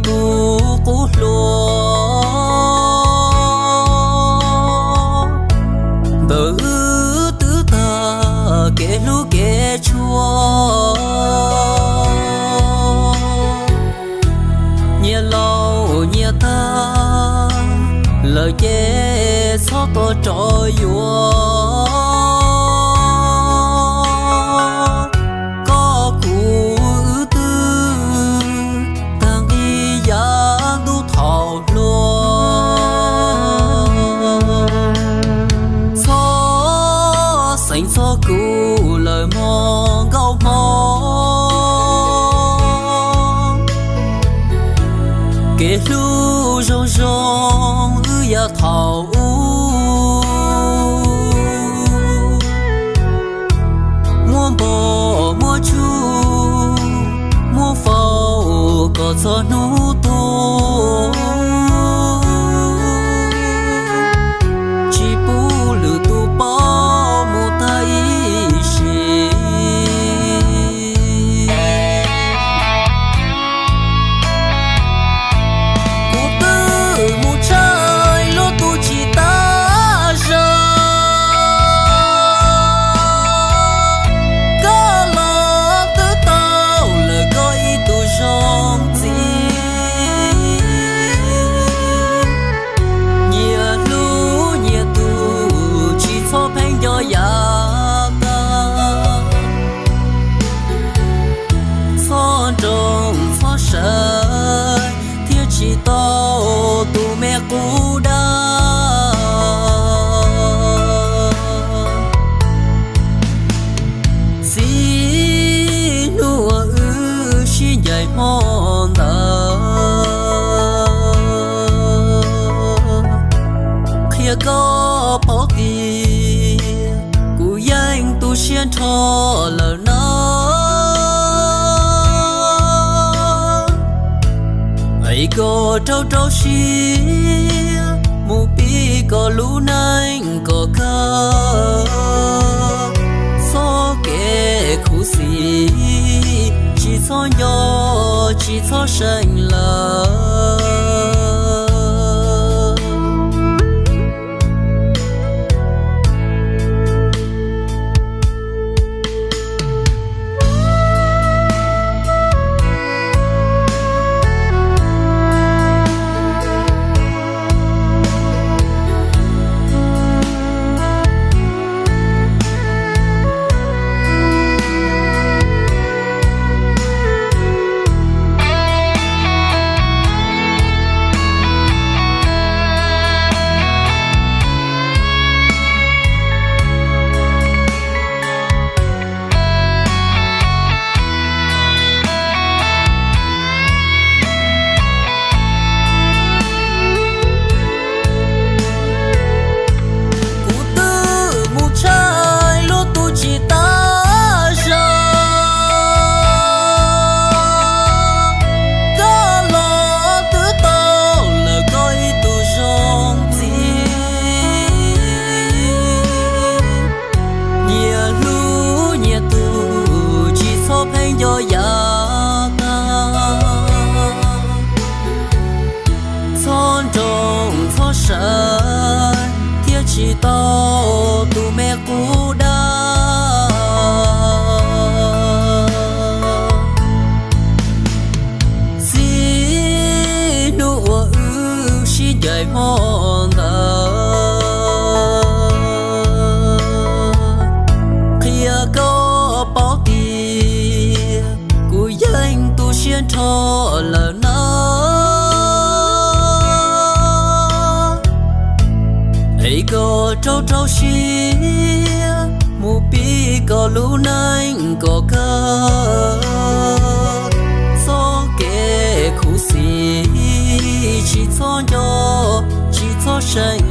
Kuv qub hluas ntawm wb twb tag kev hlub kev tshua. Nyias laus nyias tag lawm ces txhob tuaj rov yuav. Koj kuv wb twb tag nqi yav ntuj thaum hluas. Txhob xeev txog kuv lawm mog nkauj hmoob. Kev hlub zoo zoo wb yav thaum ub, muab npog muab tsuj muab faus kom txog hnub tuag, tsis pub lwm tus paub mus tag ib sim. Kuv twb mus tshaj luag tus tsis tab zog, koj los twb tau lawm koj ib tug zoo txiv. Nyias hlub nyias tus tsis txhob pheej nco yav tag, txhob nroo txhob sawv thiaj tsis tau tus me qub dab. Txij hnub uas wb sib ncaim hmo ntawd, qhia koj paub tias kuv yeej tu siab nrho lawm na. Es koj rau rau siab mus pib koj lub neej kom kawg, txhob kev khuv xim, tsis txhob nco, tsis txhob seev lawm. Kuv twb mus tshaj luag tus tsis tab zog, koj los twb tau lawm koj ib tug zoo txiv. Nyias hlub nyias tus tsis txhob pheej nco yav tag, txhob nroo txhob sawv thiaj tsis tau tus me qub dab. Txij hnub uas wb sib ncaim hmo ntawd, qhia koj paub tias kuv yeej tu siab nrho lawm na. Es koj rau rau siab mus pib koj lub neej kom kawg, txhob kev khuv xim, tsis txhob nco, tsis txhob seev